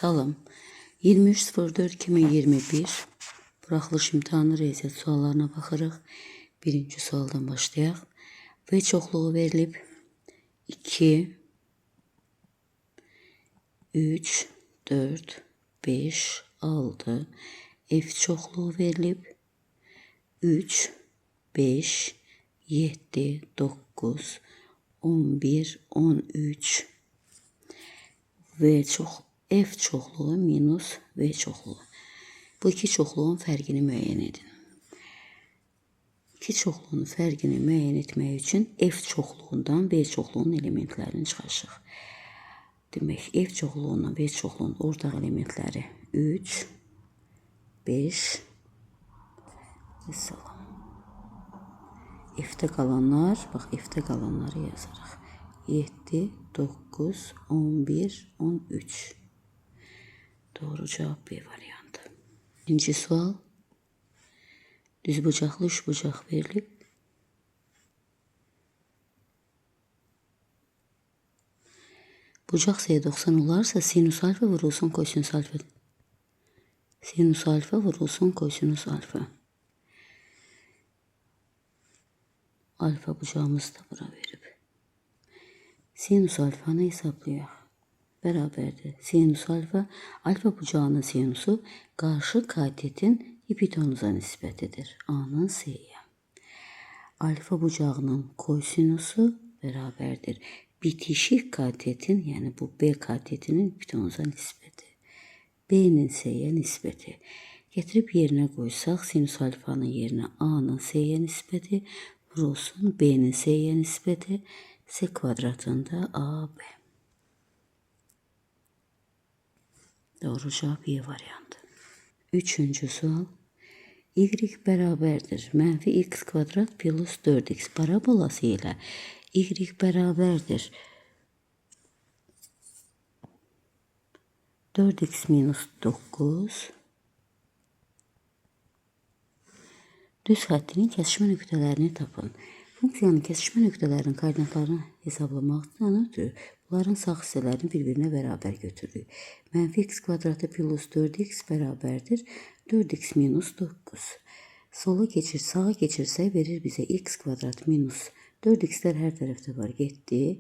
Salam. 23.04.2021 buraxılış imtahanı riyaziyyat suallarına baxırıq. Birinci sualdan başlayaq. V çoxluğu verilib. 2, 3, 4, 5, 6. F çoxluğu verilib. 3, 5, 7, 9, 11, 13. F çoxluğu minus V çoxluğu. Bu iki çoxluğun fərqini müəyyən edin. İki çoxluğun fərqini müəyyən etmək üçün F çoxluğundan V çoxluğunun elementlərini çıxarışıq. Demək, F çoxluğundan V çoxluğunun ortaq elementləri 3, 5 və salam. F-də qalanlar, bax F-də qalanları yazarıq. 7, 9, 11, 13. Doğru cavab B variantı. İkinci sual. Düzbucaqlı üçbucaq verilib. Bucaq S90 olarsa sinus alfa vurulsun kosinus alfa. Sinus alfa vurulsun kosinus alfa. Alfa bucağımızı da bura verib. Sinus alfanı hesablayaq. Bərabərdir. Sinus alfa, alfa bucağının sinusu qarşı katetin hipotenuza nisbətidir. A-nın S-yə. Alfa bucağının kosinusu bərabərdir. Bitişik katetin, yəni bu B katetinin hipotenuza nisbəti. B-nin S-yə nisbəti. Gətirib yerinə qoysaq, sinus alfanın yerinə A-nın S-yə nisbəti vurulsun B-nin S-yə nisbəti S kvadratında AB. Doğru cavab Y variantı. Üçüncü sual. Y bərabərdir. Mənfi x kvadrat plus 4x parabolası ilə Y bərabərdir. 4x minus 9 düz xəttinin kəsişmə nöqtələrini tapın. Funksiyanın kəsişmə nöqtələrinin koordinatlarını hesablamaqdan ötürü bunların sağ hissələrini bir-birinə bərabər götürürük. Mənfi x kvadratı plus 4x bərabərdir 4x minus 9. Sola keçir, sağa keçirsək verir bizə x kvadrat minus 4x'lər hər tərəfdə var, getdi.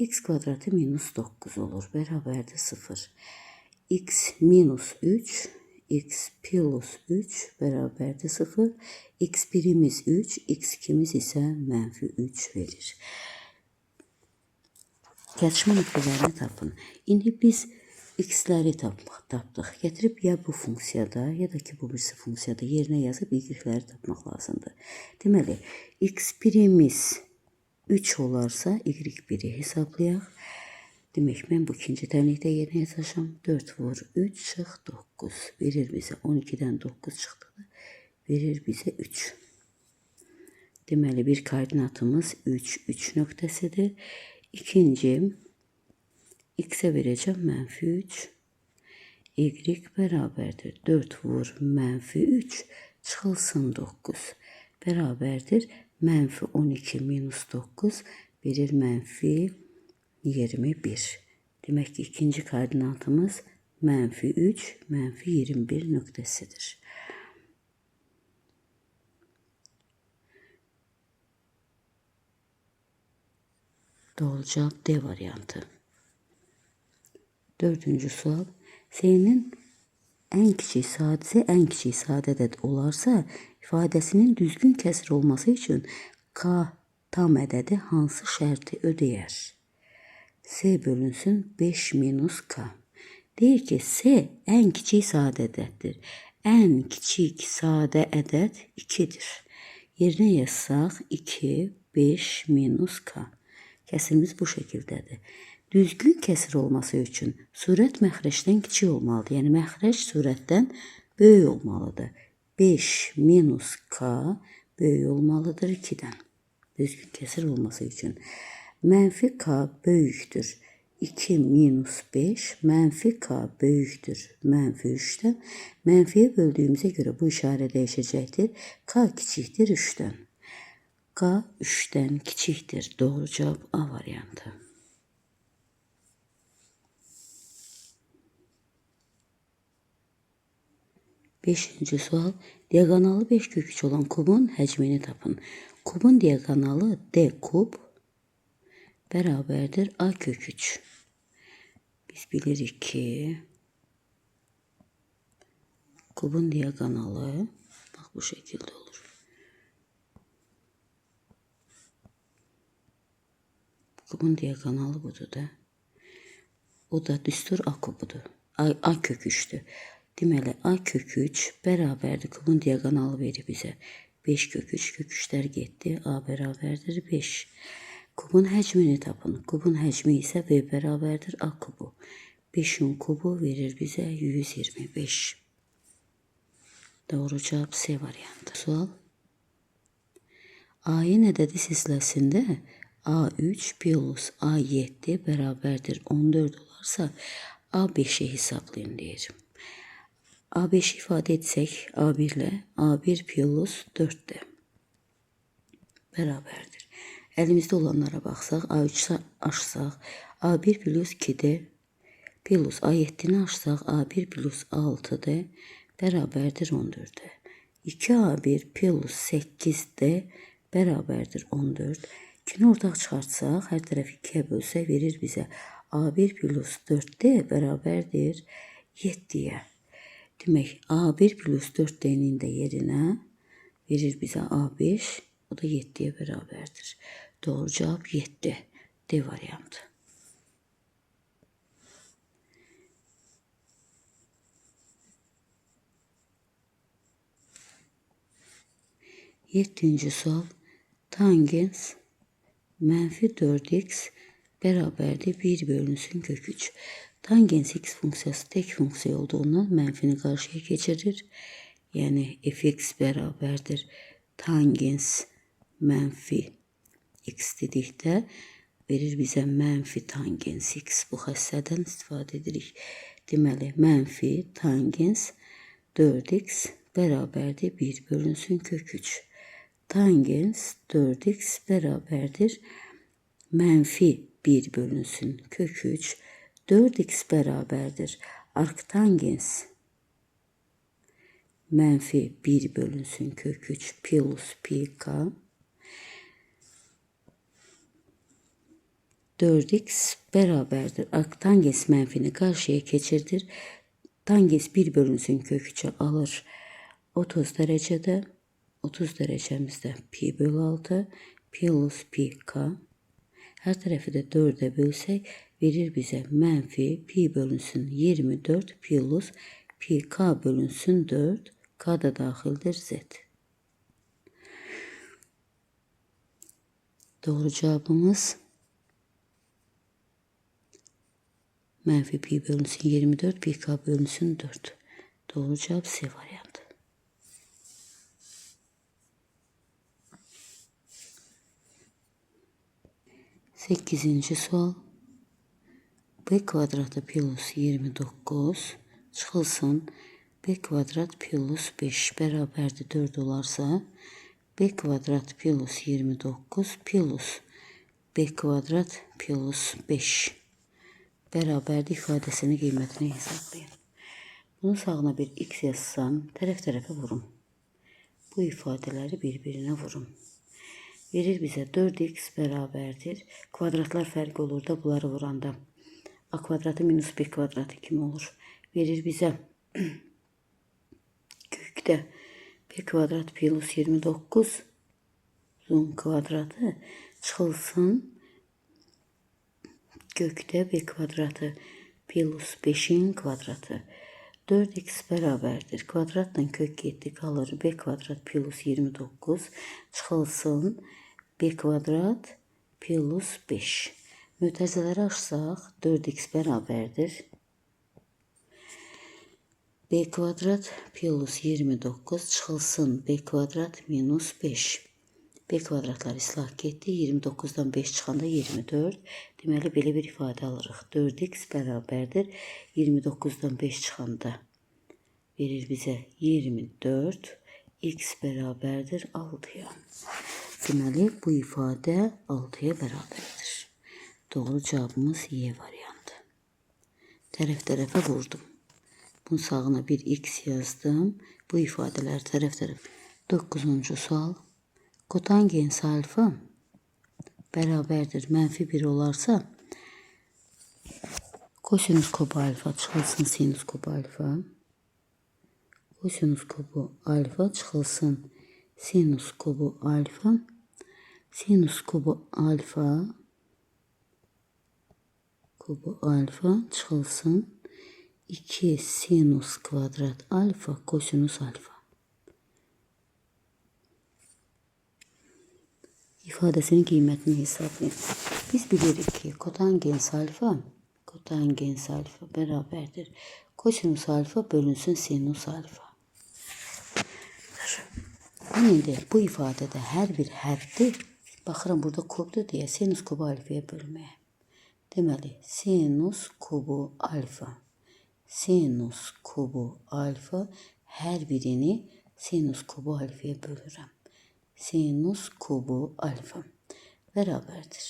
X kvadratı minus 9 olur, bərabərdir 0. X minus 3, x plus 3 bərabərdir 0. X1'imiz 3, x2'miz isə mənfi 3 verir. Kəsişmə nöqtələrini tapın. İndi biz x-ləri tapdıq. Gətirib ya bu funksiyada, ya da ki bu birisi funksiyada yerinə yazıb y-ləri tapmaq lazımdır. Deməli, x1'imiz 3 olarsa y1-i hesablayaq. Demək, mən bu ikinci tənlikdə yerinə yazacağam. 4 vur 3 çıx 9. Verir bizə 12-dən 9 çıxdı. Verir bizə 3. Deməli, bir koordinatımız 3, 3 nöqtəsidir. İkinci, x-ə verəcəm mənfi 3. Y bərabərdir. 4 vur mənfi 3 çıxılsın 9. Bərabərdir. Mənfi 12 minus 9 verir mənfi 21. Demək ki, ikinci koordinatımız mənfi 3, mənfi 21 nöqtəsidir. Doğru cavab D variantı. Dördüncü sual. S-nin ən kiçik sadəsi ən kiçik sadə ədəd olarsa, ifadəsinin düzgün kəsir olması üçün K tam ədədi hansı şərti ödəyər? S bölünsün 5 minus K. Deyir ki, S ən kiçik sadə ədəddir. Ən kiçik sadə ədəd 2-dir. Yerinə yazsaq 2, 5 minus K. Kəsirimiz bu şəkildədir. Düzgün kəsir olması üçün sürət məxrəcdən kiçik olmalıdır. Yəni məxrəc sürətdən böyük olmalıdır. 5 minus K böyük olmalıdır 2-dən. Düzgün kəsir olması üçün. Mənfi K böyükdür. 2 minus 5, mənfi K böyükdür. Mənfi 3-dən. Mənfiyə böldüyümüzə görə bu işarə dəyişəcəkdir. K kiçikdir 3-dən. K 3-dən kiçikdir. Doğru cavab A variantı. 5-ci sual. Diaqonalı 5 kök 3 olan kubun həcmini tapın. Kubun diaqonalı D kub bərabərdir A kök 3. Biz bilirik ki, kubun diaqonalı bax bu şəkildə olur. Kubun diaqonalı budur da. O da düstur A kubudur. A kök 3'dür. Deməli, A kök 3 bərabərdir. Kubun diaqonalı verir bizə. 5 kök 3, kök 3'lər getdi. A bərabərdir 5. Kubun həcmini tapın. Kubun həcmi isə V bərabərdir A kubu. 5'in kubu verir bizə 125. Doğru cavab C variantı. Sual. A'nın ədədi silsiləsində A3 plus A7 bərabərdir 14 olarsa A5'i hesablayın deyir. A5'i ifadə etsək A1 ilə A1 plus 4D bərabərdir. Əlimizdə olanlara baxsaq, A3-ü açsaq, A1 plus 2D plus A7-ni açsaq, A1 plus 6D bərabərdir 14-ə. 2A1 plus 8D bərabərdir 14. 2-ni ortaq çıxartsaq, hər tərəfi 2-yə bölsək, verir bizə A1 plus 4D bərabərdir 7-yə. Demək, A1 plus 4D'nin də yerinə verir bizə A5, o da 7-yə bərabərdir. Doğru cavab 7. D variantı. Yeddinci sual. Tangens mənfi 4x bərabərdir 1 bölünsün kök 3. Tangens x funksiyası tək funksiya olduğundan mənfini qarşıya keçirir. Yəni fx bərabərdir tangens mənfi x dedikdə verir bizə mənfi tangens x. Bu xəssədən istifadə edirik. Deməli, mənfi tangens 4x bərabərdir 1 bölünsün kök 3. Tangens 4x bərabərdir mənfi 1 bölünsün kök 3. 4x bərabərdir arktangens mənfi 1 bölünsün kök 3 plus pi k. 4x bərabərdir. Arktangens mənfini qarşıya keçirdir. Tangens 1 bölünsün kök 3'e alır 30 dərəcədə. 30 dərəcəmizdə pi bölü 6 plus pi k. Hər tərəfi də 4'e bölsək verir bizə mənfi pi bölünsün 24 plus pi k bölünsün 4. K da daxildir z. Doğru cavabımız mənfi pi bölünsün 24, pi k bölünsün 4. Doğru cavab C variantı. Səkkizinci sual. B kvadratı plus 29 çıxılsın. B kvadrat plus 5 bərabərdir 4 olarsa, B kvadrat plus 29 plus B kvadrat plus 5 bərabərdir ifadəsinin qiymətini hesablayın. Bunun sağına bir x yazsam, tərəf tərəfə vurum. Bu ifadələri bir-birinə vurum. Verir bizə 4x bərabərdir. Kvadratlar fərqi olur da bunları vuranda. A kvadratı minus B kvadratı kimi olur. Verir bizə kökdə B kvadrat plus 29 kvadratı çıxılsın. Kökdə B kvadratı plus 5'in kvadratı. 4x bərabərdir. Kvadratla kök getdi, qalır B kvadrat plus 29 çıxılsın. B kvadrat plus 5. Mötərizələri açsaq 4x bərabərdir. B kvadrat plus 29 çıxılsın. B kvadrat minus 5. B kvadratlar islah getdi. 29-dan 5 çıxanda 24. Deməli, belə bir ifadə alırıq. 4x bərabərdir. 29-dan 5 çıxanda verir bizə 24. X bərabərdir 6-ya. Deməli, bu ifadə 6-ya bərabərdir. Doğru cavabımız Y variantı. Tərəf tərəfə vurdum. Bunun sağına bir x yazdım. Bu ifadələr tərəf-tərəf. 9-cu sual. Kotangens alfa bərabərdir. Mənfi 1 olarsa kosinus kubu alfa çıxılsın sinus kubu alfa. Kosinus kubu alfa çıxılsın sinus kubu alfa. Sinus kubu alfa çıxılsın 2 sinus kvadrat alfa kosinus alfa. İfadəsinin qiymətini hesablayın. Biz bilirik ki, kotangens alfa bərabərdir. Kosinus alfa bölünsün sinus alfa. İndi bu ifadədə hər bir həddi, baxıram burada kubdur deyə sinus kubu alfaya bölməyə. Deməli, sinus kubu alfa, sinus kubu alfa hər birini sinus kubu alfaya bölürəm. Sinus kubu alfa bərabərdir.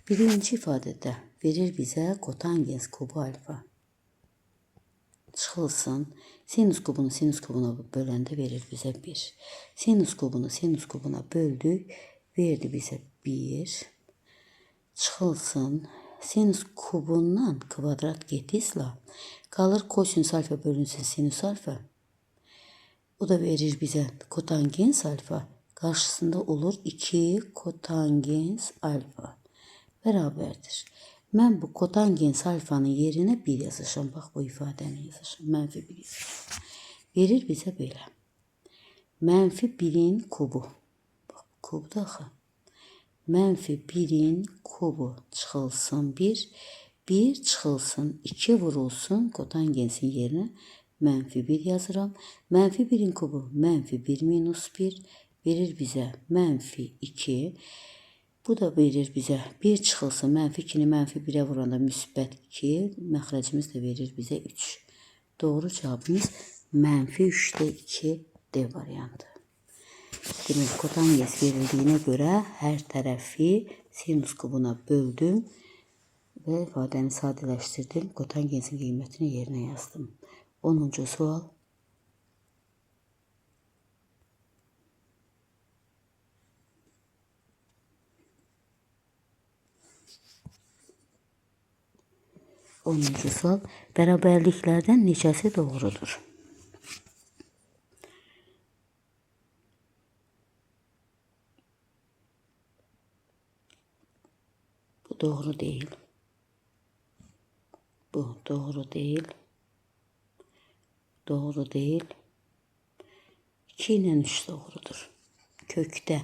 Birinci ifadədə verir bizə kotangens kubu alfa. Çıxılsın. Sinus kubunu sinus kubuna böləndə verir bizə 1. Sinus kubunu sinus kubuna böldük. Verdi bizə 1. Çıxılsın. Sinus kubundan kvadrat getdiysə qalır kosinus alfa bölünsün sinus alfa. O da verir bizə kotangens alfa. Qarşısında olur 2 kotangens alfa bərabərdir. Mən bu kotangens alfanın yerinə 1 yazacağam. Bax bu ifadəni yazacağam. Mənfi 1 yazacağam. Verir bizə belə. Mənfi 1-in kubu. Bax kubdur axı. Mənfi 1-in kubu çıxılsın 1. 1 çıxılsın 2 vurulsun kotangensin yerinə mənfi 1 yazıram. Mənfi 1-in kubu mənfi 1 minus 1 verir bizə mənfi 2. Bu da verir bizə 1 çıxılsın mənfi 2-ni mənfi 1-ə vuranda müsbət 2. Məxrəcimiz də verir bizə 3. Doğru cavabımız mənfi 3-də 2 D variantı. Demək, kotangens verildiyinə görə hər tərəfi sinus kubuna böldüm və ifadəni sadələşdirdim. Kotangensin qiymətini yerinə yazdım. 10-cu sual. Onuncu sual. Bərabərliklərdən neçəsi doğrudur? Bu doğru deyil. Bu doğru deyil. Doğru deyil. 2 ilə 3 doğrudur. Kökdə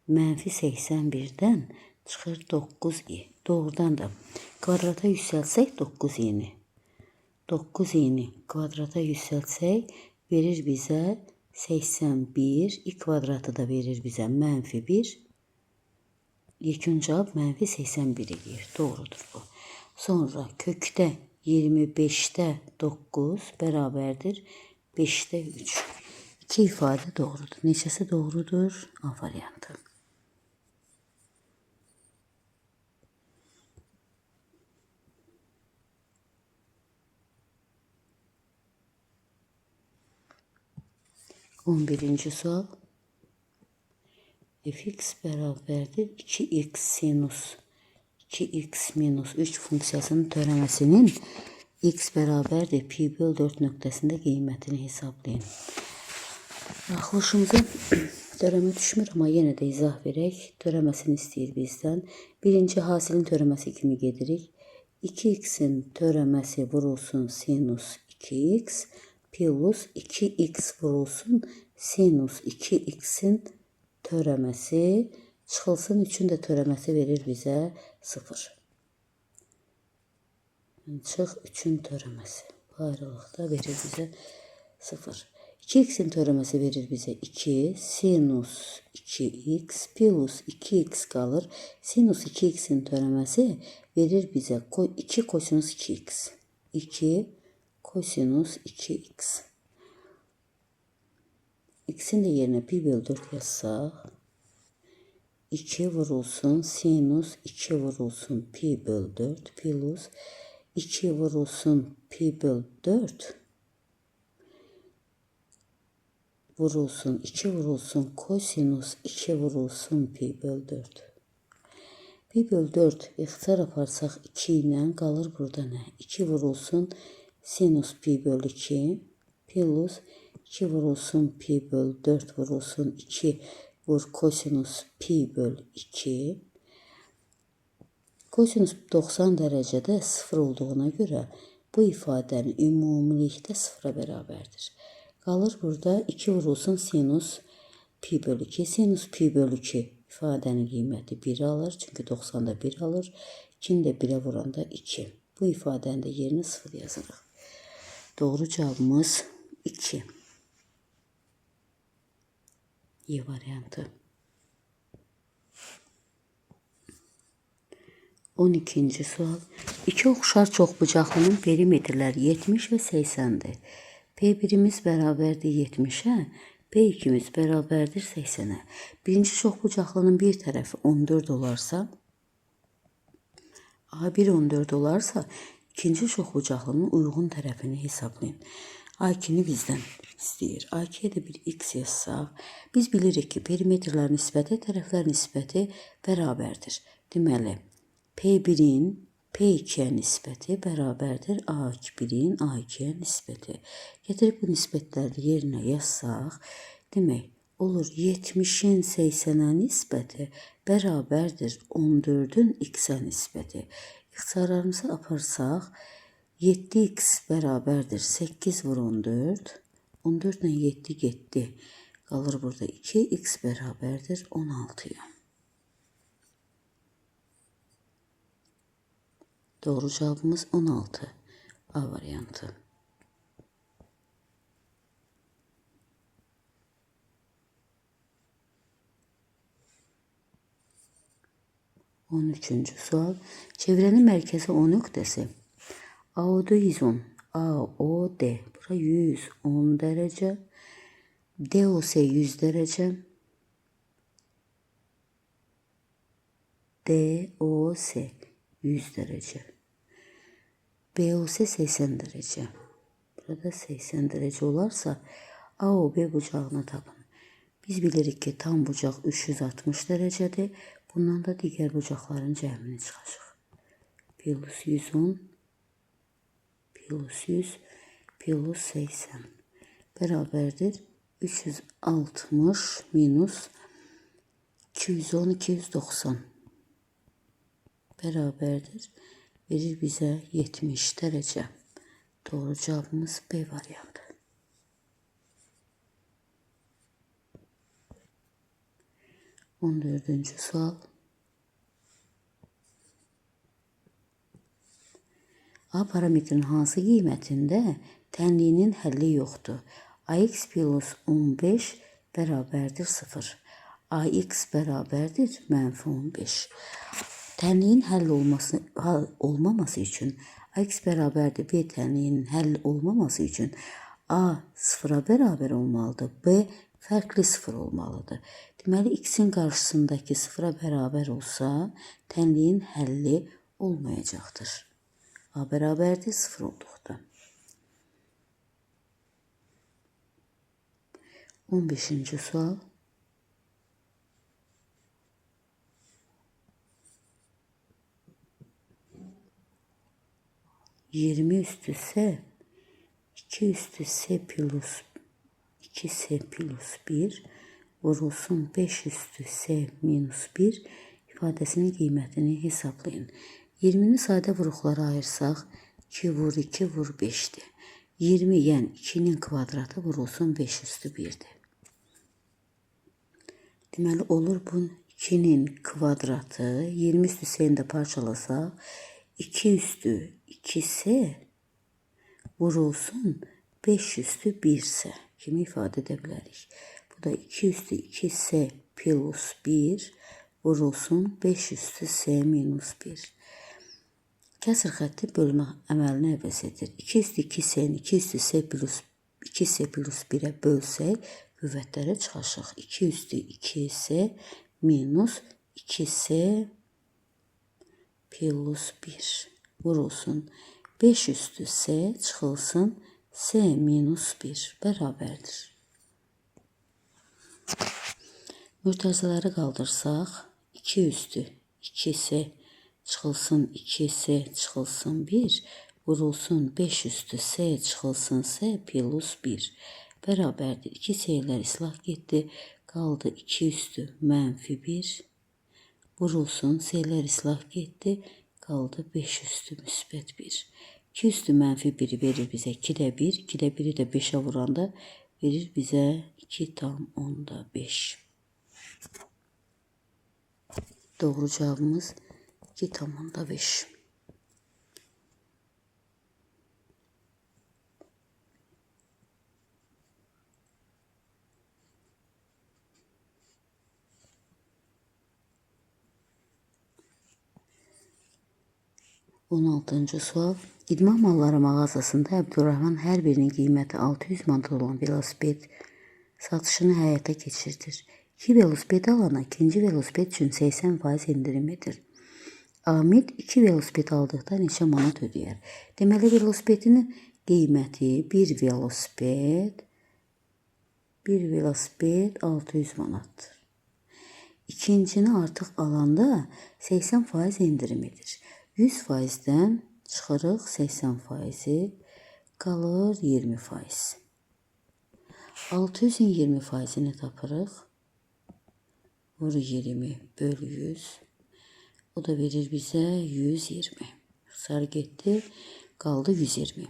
mənfi 81-dən çıxır 9i. Doğrudan da kvadrata yüksəltsək 9i-ni. 9i-ni kvadrata yüksəltsək verir bizə 81. I kvadratı da verir bizə mənfi 1. Yekun cavab mənfi 81 eləyir. Doğrudur bu. Sonra kökdə 25-də 9 bərabərdir 5-də 3. İki ifadə doğrudur. Neçəsi doğrudur? A variantı. 11. sual. Fx bərabərdir 2x sinus 2x minus 3 funksiyasının törəməsinin x bərabərdir pi böl 4 nöqtəsində qiymətini hesablayın. Buraxılışımıza törəmə düşmür, amma yenə də izah verək. Törəməsini istəyir bizdən. Birinci hasilin törəməsi kimi gedirik. 2x-in törəməsi vurulsun sinus 2x plus 2x vurulsun sinus 2x-in törəməsi çıxılsın 3-ün də törəməsi verir bizə 0. Yəni, çıx 3-ün törəməsi. Bu ayrılıqda verir bizə 0. 2x-in törəməsi verir bizə 2 sinus 2x plus 2x qalır. Sinus 2x-in törəməsi verir bizə 2 kosinus 2x. 2 kosinus 2x. X-in də yerinə pi böl 4 yazsaq, 2 vurulsun sinus 2 vurulsun pi böl 4 plus 2 vurulsun pi böl 4 vurulsun 2 vurulsun kosinus 2 vurulsun pi böl 4. Pi böl 4 ixtisar aparsaq 2 ilə qalır burada nə? 2 vurulsun sinus pi böl 2 plus 2 vurulsun pi böl 4 vurulsun 2 vur kosinus pi böl 2. Kosinus 90 dərəcədə 0 olduğuna görə bu ifadənin ümumilikdə 0-a bərabərdir. Qalır burada 2 vurulsun sinus pi böl 2. Sinus pi böl 2 ifadənin qiyməti 1 alır. Çünki 90-da 1 alır. 2-ni də 1-ə vuranda 2. Bu ifadənin də yerinə 0 yazırıq. Doğru cavabımız 2. Y variantı. 12. Sual. İki oxşar çoxbucaqlının perimetrləri 70 və 80-dir. P1-imiz bərabərdir 70-ə, P2-miz bərabərdir 80-ə. Birinci çoxbucaqlının bir tərəfi 14 olarsa, A1 14 olarsa, ikinci çoxbucaqlının uyğun tərəfini hesablayın. A2-ni bizdən istəyir. A2-yə də bir x yazsaq, biz bilirik ki, perimetrlər nisbəti tərəflər nisbəti bərabərdir. Deməli, P1-in P2-yə nisbəti bərabərdir A1-in A2-yə nisbəti. Gətirib bu nisbətləri yerinə yazsaq, demək, olur 70-in 80-ə nisbəti bərabərdir 14-ün x-ə nisbəti. İxtisarlarımızı aparsaq, 7x bərabərdir 8 vur 14. 14 ilə 7 getdi. Qalır burada 2, x bərabərdir 16-ya. Doğru cavabımız 16. A variantı. 13. Sual. Çevrənin mərkəzi O nöqtəsi AOD 110. AOD. Bura 110 dərəcə. DOC 100 dərəcə. DOC 100 dərəcə. BOC 80 dərəcə. Burada 80 dərəcə olarsa AOB bucağını tapın. Biz bilirik ki, tam bucaq 360 dərəcədir. Bundan da digər bucaqların cəmini çıxacaq. Plus 110 plus 100 plus 80 bərabərdir 360 minus 210 290 bərabərdir. Verir bizə 70 dərəcə. Doğru cavabımız B variantı. 14. Sual. A parametrinin hansı qiymətində tənliyinin həlli yoxdur? AX plus 15 bərabərdir 0. AX bərabərdir mənfi 15. Tənliyin həll olması, olmaması üçün AX bərabərdir B tənliyinin həll olmaması üçün A sıfıra bərabər olmalıdır. B fərqli sıfır olmalıdır. Deməli, x-in qarşısındakı sıfıra bərabər olsa, tənliyin həlli olmayacaqdır. A bərabərdir 0 olduqda. 15. Sual. 20 üstü S 2 üstü S plus 2S plus 1 vurulsun 5 üstü S minus 1 ifadəsinin qiymətini hesablayın. 20-ni sadə vuruqlara ayırsaq 2 vur 2 vur 5-dir. 20, yəni 2-nin kvadratı vurulsun 5 üstü 1-dir. Deməli, olur bu 2-nin kvadratı, 20 üstü S-ni də parçalasaq 2 üstü 2S vurulsun 5 üstü 1S kimi ifadə edə bilərik. Bu da 2 üstü 2S plus 1 vurulsun 5 üstü S minus 1. Kəsr xətti bölmə əməlini əvəz edir. 2 üstü 2S-ni 2 üstü S plus 2S plus 1-ə bölsək, qüvvətlərə çıxacaq. 2 üstü 2S minus 2S plus 1 vurulsun. 5 üstü S çıxılsın S minus 1 bərabərdir. Mötərizələri qaldırsaq 2 üstü 2S çıxılsın 2S çıxılsın 1 vurulsun 5 üstü S çıxılsın S plus 1 bərabərdir. 2 S-lər islah getdi. Qaldı 2 üstü mənfi 1 vurulsun. S-lər islah getdi. Qaldı 5 üstü müsbət 1. 2 üstü mənfi 1-i verir bizə 2-də 1. 2-də 1-i də 5-ə vuranda verir bizə 2,5. Doğru cavabımız 2,5. 16-cı sual. İdman malları mağazasında Əbdürrahman hər birinin qiyməti 600 manat olan velosiped satışını həyata keçirdir. 2 velosiped alana ikinci velosiped üçün 80% endirim edir. Amid 2 velosiped aldıqda neçə manat ödəyər? Deməli, velosipedinin qiyməti bir velosiped 600 manatdır. İkincini artıq alanda 80% endirim edir. 100%-dən çıxırıq 80%-i, qalır 20%. 600-ün 20%-ni tapırıq. Vur 20 böl 100. O da verir bizə 120. İxtisar getdi, qaldı 120.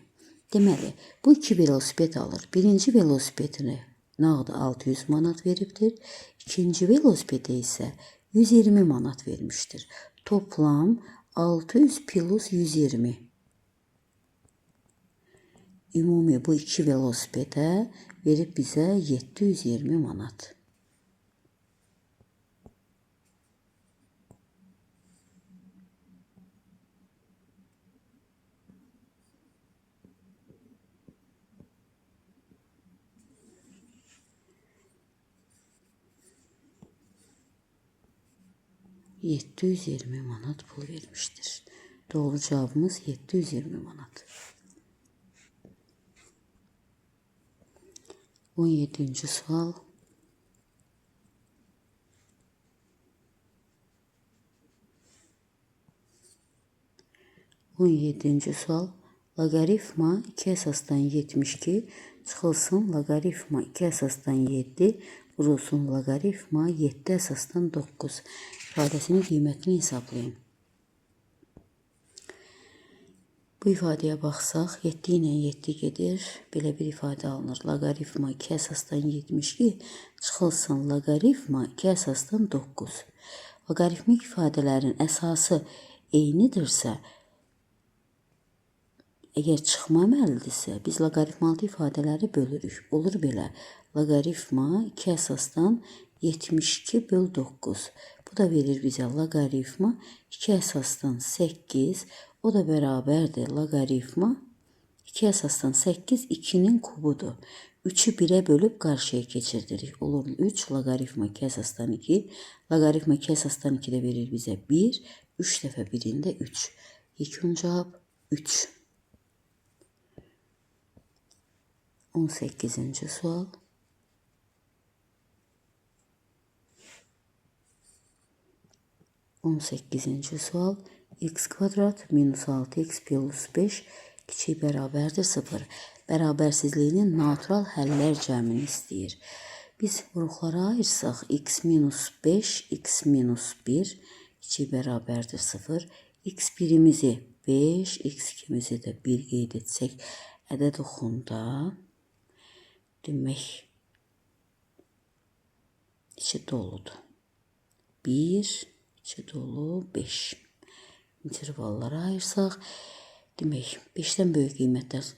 Deməli, bu iki velosiped alır. Birinci velosipedini nağd 600 manat veribdir. İkinci velosipedə isə 120 manat vermişdir. Toplam 600 plus 120. Ümumi bu iki velosipedə verib bizə 720 manat. ...720 manat pul vermişdir. Doğru cevabımız 720 manat. 17. Sual. 17. Sual. Loqaritma 2 əsasdan 72 çıxılsın loqaritma 2 əsasdan 7 vurulsun loqaritma 7 əsasdan 9 ifadəsinin qiymətini hesablayın. Bu ifadəyə baxsaq 7 ilə 7 gedir. Belə bir ifadə alınır. Loqaritma 2 əsasdan 72 çıxılsın loqaritma 2 əsasdan 9. Loqaritmik ifadələrin əsası eynidirsə, əgər çıxma əməlidirsə, biz loqaritmaltı ifadələri bölürük. Olur belə. Loqaritma 2 əsasdan 72 böl 9. Bu da verir bizə loqaritma 2 əsasdan 8. O da bərabərdir loqaritma 2 əsasdan 8 2-nin kubudur. 3-ü 1-ə bölüb qarşıya keçirdirik. Olur 3 loqaritma 2 əsasdan 2. Loqaritma 2 əsasdan 2 də verir bizə 1. 3 dəfə 1-in də 3. Yekun cavab 3. 18. Sual. 18. Sual. X kvadrat minus 6x plus 5 kiçik bərabərdir 0. Bərabərsizliyinin natural həllər cəmini istəyir. Biz vuruqlara ayırsaq x minus 5, x minus 1 kiçik bərabərdir 0. X1-imizi 5, x2-mizi də 1 qeyd etsək ədəd oxunda demək içi doludur. 1, içi dolu 5. İntervallara ayırsaq, demək 5-dən böyük qiymətlər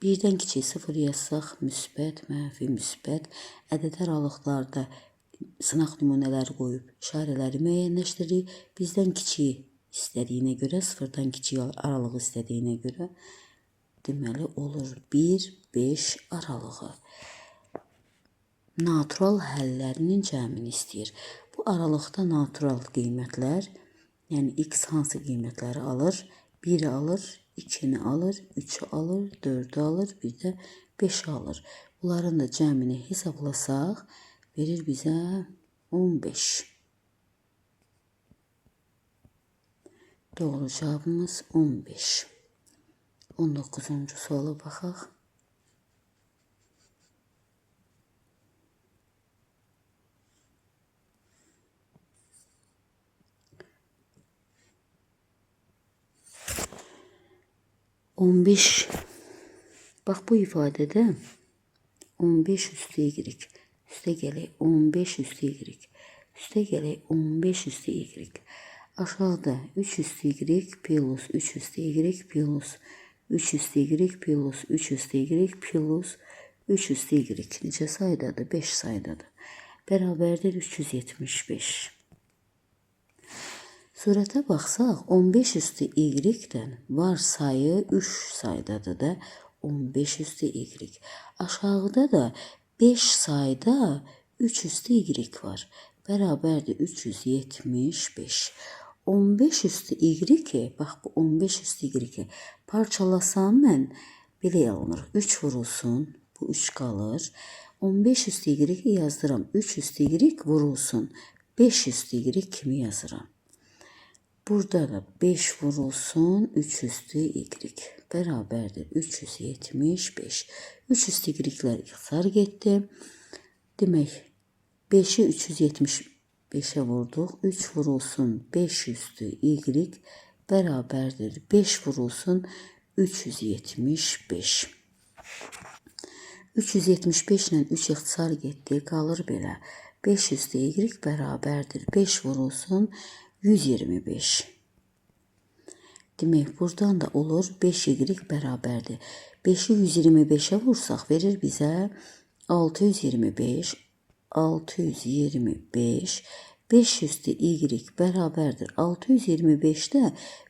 1-dən kiçik 0 yazsaq, müsbət, mənfi, müsbət ədəd aralıqlarda sınaq nümunələri qoyub işarələri müəyyənləşdiririk. Bizdən kiçiyi istədiyinə görə, 0-dan kiçik aralığı istədiyinə görə deməli olur 1, 5 aralığı. Natural həllərinin cəmini istəyir. Bu aralıqda natural qiymətlər, yəni x hansı qiymətləri alır? 1-i alır, 2-ni alır, 3-ü alır, 4-ü alır, bir də 5-i alır. Bunların da cəmini hesablasaq Verir bizə 15. Doğru cavabımız 15. 19-cu suala baxaq. Bax bu ifadədə 15 üstü y, üstə gələk 15 üstü y, üstə gələk 15 üstü y. Aşağıda 3 üstü y plus 3 üstü y plus 3 üstü y plus 3 üstü y plus 3 üstü y. Neçə saydadır? 5 saydadır. Bərabərdir 375. Surətə baxsaq, 15 üstü y-dən var sayı 3 saydadır da 15 üstü y. Aşağıda da 5 sayda 3 üstü y var. Bərabərdir 375. 15 üstü y, bax bu 15 üstü y parçalasam mən belə alınır. 3 vurulsun, bu 3 qalır. 15 üstü y yazdıram. 3 üstü y vurulsun. 5 üstü y kimi yazıram. Burada da 5 vurulsun 3 üstü y bərabərdir 375. 3 üstü y-lər ixtisar getdi. Demək 5-i 375-ə vurduq. 3 vurulsun 5 üstü y bərabərdir 5 vurulsun 375. 375 ilə 3 ixtisar getdi. Qalır belə. 5 üstü y bərabərdir 5 vurulsun 125. Demək, buradan da olur 5y bərabərdir. 5-i 125-ə vursaq verir bizə 625. 625. 5 üstü y bərabərdir. 625-də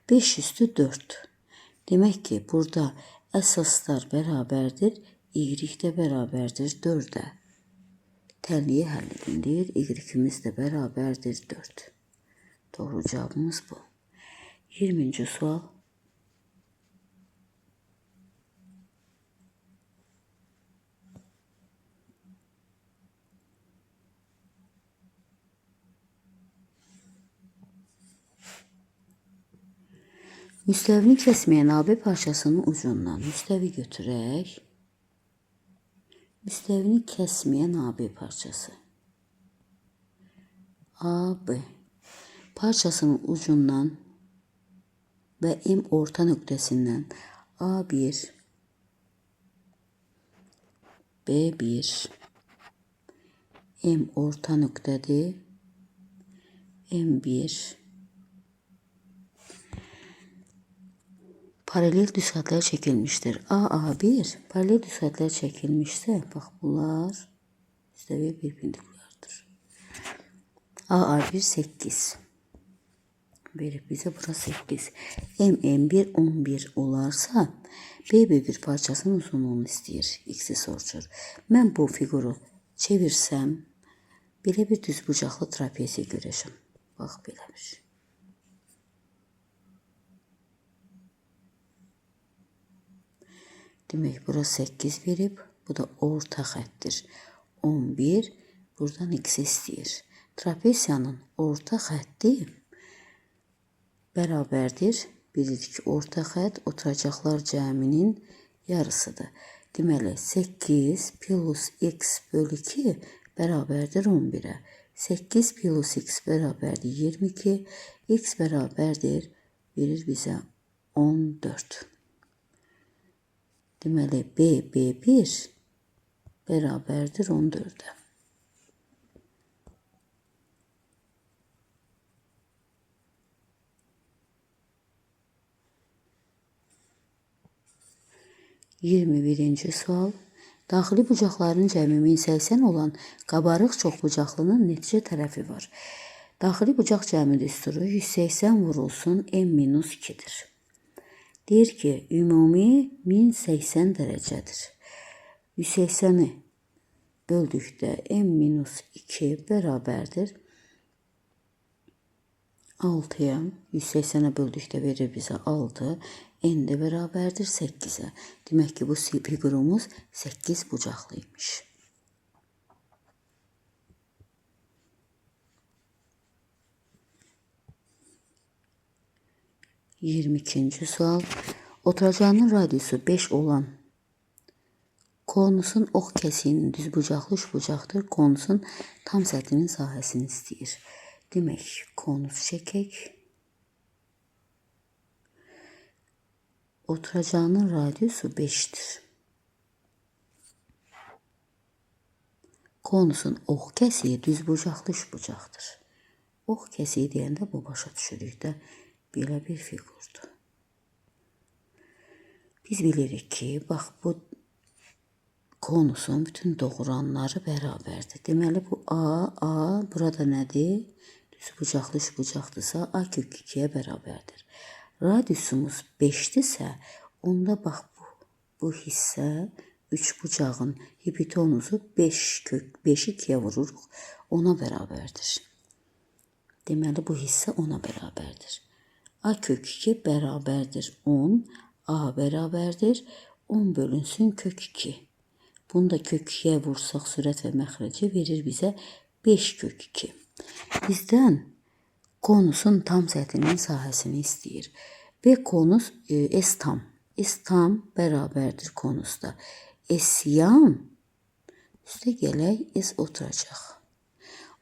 5 üstü 4. Demək ki, burada əsaslar bərabərdir. Y də bərabərdir 4-ə. Tənliyi həll edin deyir. Y-imiz də bərabərdir 4. Doğru cavabımız bu. 20. Sual. Müstəvini kəsməyən AB parçasının ucundan müstəvi götürək. Müstəvini kəsməyən AB parçası. AB parçasının ucundan və M orta nöqtəsindən A1, B1, M orta nöqtədir, M1, paralel düz xətlər çəkilmişdir. A, A1 paralel düz xətlər çəkilmişsə, bax bunlar müstəviyə perpendikulardır. A, A1 8. Verib bizə bura 8. M, M1 11 olarsa, B, B1 parçasının uzunluğunu istəyir. X-i soruşur. Mən bu fiquru çevirsəm, belə bir düzbucaqlı trapesiya görəcəm. Bax, belə bir. Demək, bura 8 verib, bu da orta xəttir. 11, buradan X istəyir. Trapesiyanın orta xətti bərabərdir. Bilirik ki, orta xətt oturacaqlar cəminin yarısıdır. Deməli, 8 plus x bölü 2 bərabərdir 11-ə. 8 plus x bərabərdir 22. X bərabərdir, verir bizə 14. Deməli, B, B1 bərabərdir 14-ə. 21-ci sual. Daxili bucaqların cəmi 1080 olan qabarıq çoxbucaqlının neçə tərəfi var? Daxili bucaq cəmi düsturu 180 vurulsun m minus 2-dir. Deyir ki, ümumi 1080 dərəcədir. 180-i böldükdə m minus 2 bərabərdir 6-ya. 180-ə böldükdə verir bizə 6. N də bərabərdir 8-ə. Demək ki, bu fiqurumuz 8 bucaqlıymış. 22-ci sual. Oturacağının radiusu 5 olan konusun ox kəsiyinin düzbucaqlı üçbucaqdır. Konusun tam səthinin sahəsini istəyir. Demək, konus çəkək. Oturacağının radiusu 5-dir. Konusun ox kəsiyi düzbucaqlı üçbucaqdır. Ox kəsiyi deyəndə bu başa düşürük də belə bir fiqurdur. Biz bilirik ki, bax bu konusun bütün doğuranları bərabərdir. Deməli bu A, A burada nədir? Düzbucaqlı üçbucaqdırsa A kök 2-yə bərabərdir. Radiusumuz 5-dirsə, onda bax bu hissə üçbucağın hipotenuzu 5 kök 5-i 2-yə vururuq, ona bərabərdir. Deməli bu hissə ona bərabərdir. A kök 2 bərabərdir 10, A bərabərdir 10 bölünsün kök 2. Bunu da kök 2-yə vursaq sürət və məxrəci verir bizə 5 kök 2. Bizdən konusun tam səthinin sahəsini istəyir. B konus S tam. S tam bərabərdir konusda. S yan üstə gələk S oturacaq.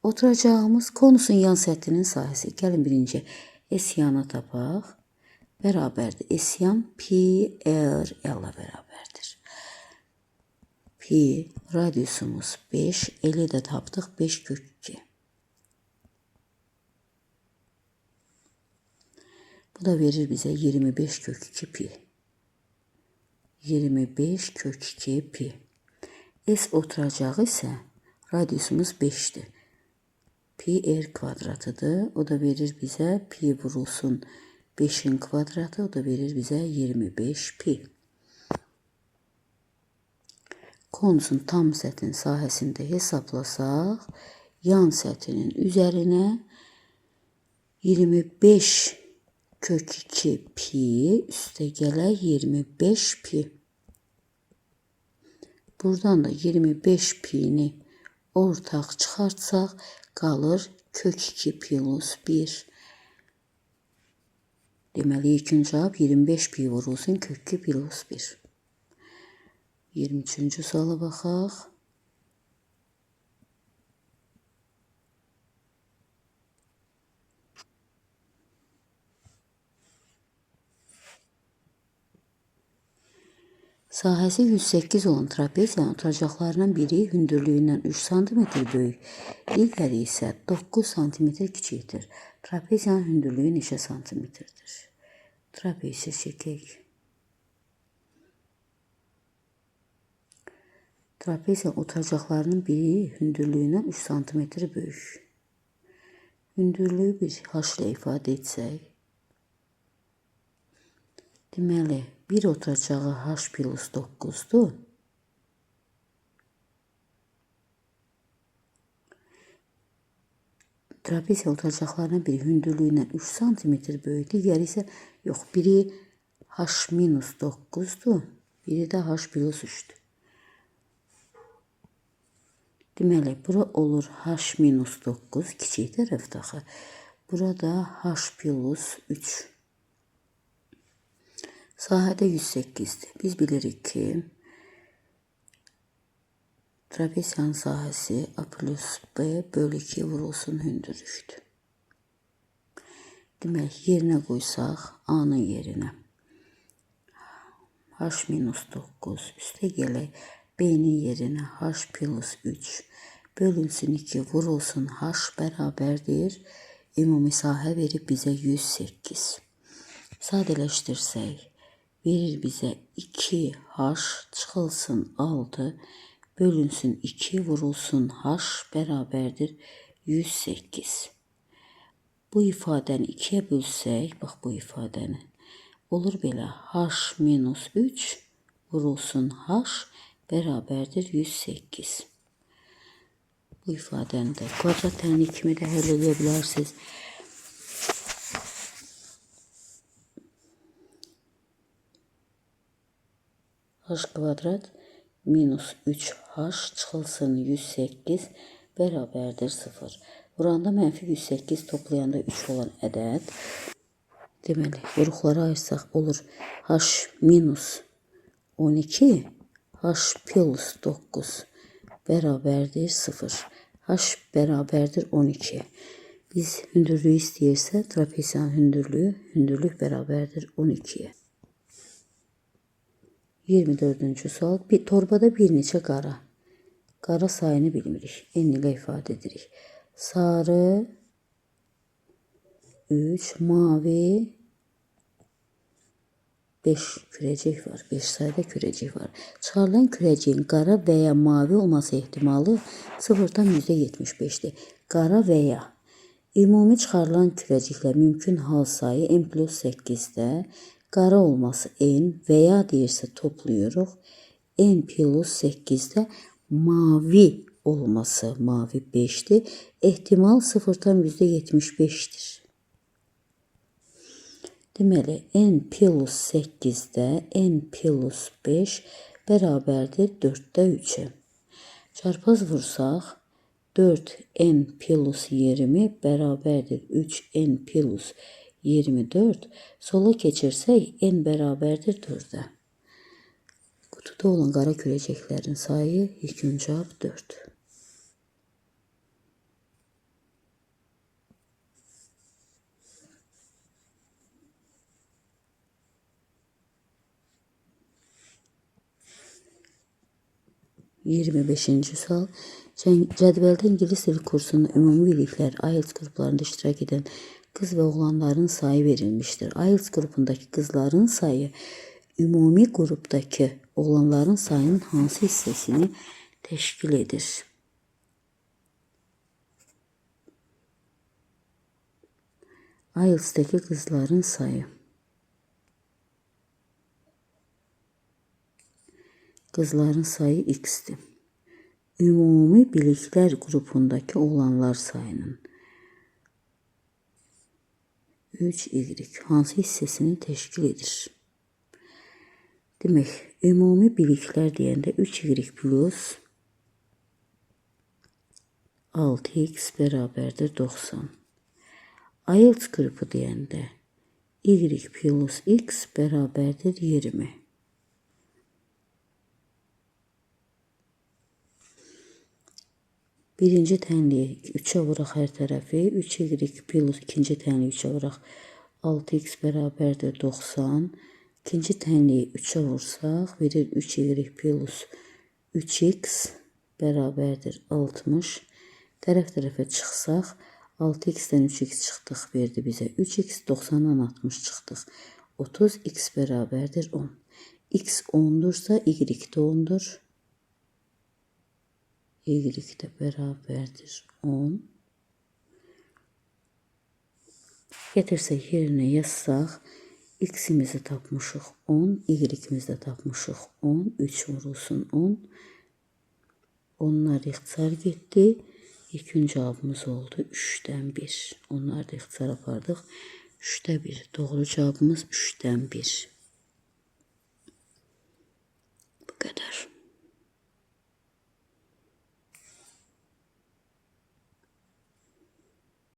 Oturacağımız konusun yan səthinin sahəsi. Gəlin birinci S yana tapaq. Bərabərdir. S yan pi r L-ə bərabərdir. Pi radiusumuz 5, L-i də tapdıq 5 kök 2. Bu da verir bizə 25 kök 2 pi. 25 kök 2 pi. S oturacağı isə radiusumuz 5-dir. Pi r kvadratıdır. O da verir bizə pi vurulsun 5-in kvadratı. O da verir bizə 25 pi. Konusun tam sətin sahəsində hesablasaq, yan səthinin üzərinə 25 kök 2 pi üstə gələk 25 pi. Buradan da 25 pini ortaq çıxartsaq qalır kök 2 plus 1. Deməli, ilkin cavab 25 pi vurulsun kök 2 plus 1. 23-cü suala baxaq. Sahəsi 108 olan trapeziyanın oturacaqlarından biri hündürlüyündən 3 sm böyük, digəri isə 9 sm kiçikdir. Trapeziyanın hündürlüyü neçə santimetrdir? Trapeziya çəkək. Trapeziyanın oturacaqlarının biri hündürlüyündən 3 sm böyük. Hündürlüyü bir h ilə ifadə etsək, deməli, bir oturacağı h plus 9-dur. Trapeziya oturacaqlarından biri hündürlüyündən 3 sm böyük, digəri isə yox, biri h minus 9-dur, biri də h plus 3-dür. Deməli, bura olur h minus 9, kiçik tərəfdə axı. Burada h plus 3. Sahədə 108-dir. Biz bilirik ki, trapeziyanın sahəsi A plus B bölü 2 vurulsun hündürlükdür. Demək, yerinə qoysaq, A-nın yerinə h minus 9, üstə gələk B-nin yerinə h plus 3 bölünsün 2 vurulsun h bərabərdir. Ümumi sahə verib bizə 108. Sadələşdirsək, verir bizə 2h çıxılsın 6 bölünsün 2 vurulsun h bərabərdir 108. Bu ifadəni 2-yə bölsək, bax bu ifadəni, olur belə h minus 3 vurulsun h bərabərdir 108. Bu ifadəni də kvadrat tənliyi kimi də həll edə bilərsiniz. H kvadrat minus 3h çıxılsın 108 bərabərdir 0. Vuranda mənfi 108 toplayanda 3 olan ədəd. Deməli, vuruqlara ayırsaq olur h minus 12, h plus 9 bərabərdir 0. H bərabərdir 12. Biz hündürlüyü istəyirsə, trapesiyanın hündürlüyü, hündürlük bərabərdir 12-yə. 24-cü sual. Bir, torbada bir neçə qara. Qara sayını bilmirik. N ilə ifadə edirik. Sarı 3, mavi 5 kürəcik var. 5 sayda kürəcik var. Çıxarılan kürəciyin qara və ya mavi olması ehtimalı 0,75-dir. Qara və ya ümumi çıxarılan kürəciklə mümkün hal sayı n plus 8-də qara olması n və ya deyirsə toplayırıq. N plus 8-də mavi olması mavi 5-dir. Ehtimal 0,75-dir. Deməli, n plus 8-də n plus 5 bərabərdir 4-də 3-ə. Çarpaz vursaq, 4n plus 20 bərabərdir 3n plus 24. Sola keçirsək, n bərabərdir 4-ə. Qutuda olan qara kürəcəklərin sayı ilkin cavab 4. 25-ci sual. Cədvəldə ingilis dili kursunun ümumi biliklər IELTS qruplarında iştirak edən qız və oğlanların sayı verilmişdir. IELTS qrupundakı qızların sayı ümumi qrupdakı oğlanların sayının hansı hissəsini təşkil edir? IELTS-dəki qızların sayı. Qızların sayı x-dir. Ümumi biliklər qrupundakı oğlanlar sayının 3y hansı hissəsini təşkil edir? Demək, ümumi biliklər deyəndə 3y plus 6x bərabərdir 90. IELTS qrupu deyəndə y plus x bərabərdir 20. Birinci tənliyi 3-ə vuraq hər tərəfi. 3y plus ikinci tənliyi 3-ə vuraq 6x bərabərdir 90. İkinci tənliyi 3-ə vursaq verir 3y plus 3x bərabərdir 60. Tərəf-tərəfə çıxsaq 6x-dən 3x çıxdıq verdi bizə 3x, 90-dan 60 çıxdıq. 30x bərabərdir 10. X 10-dursa y də 10-dur. Y də bərabərdir 10. Getirsək yerinə yazsaq, x-imizi tapmışıq 10, y-imizi də tapmışıq 10, 3 vurulsun 10. Onlar ixtisar getdi. İlkin cavabımız oldu 3-dən 1. Onları da ixtisar apardıq. 3-də 1. Doğru cavabımız 3-dən 1. Bu qədər.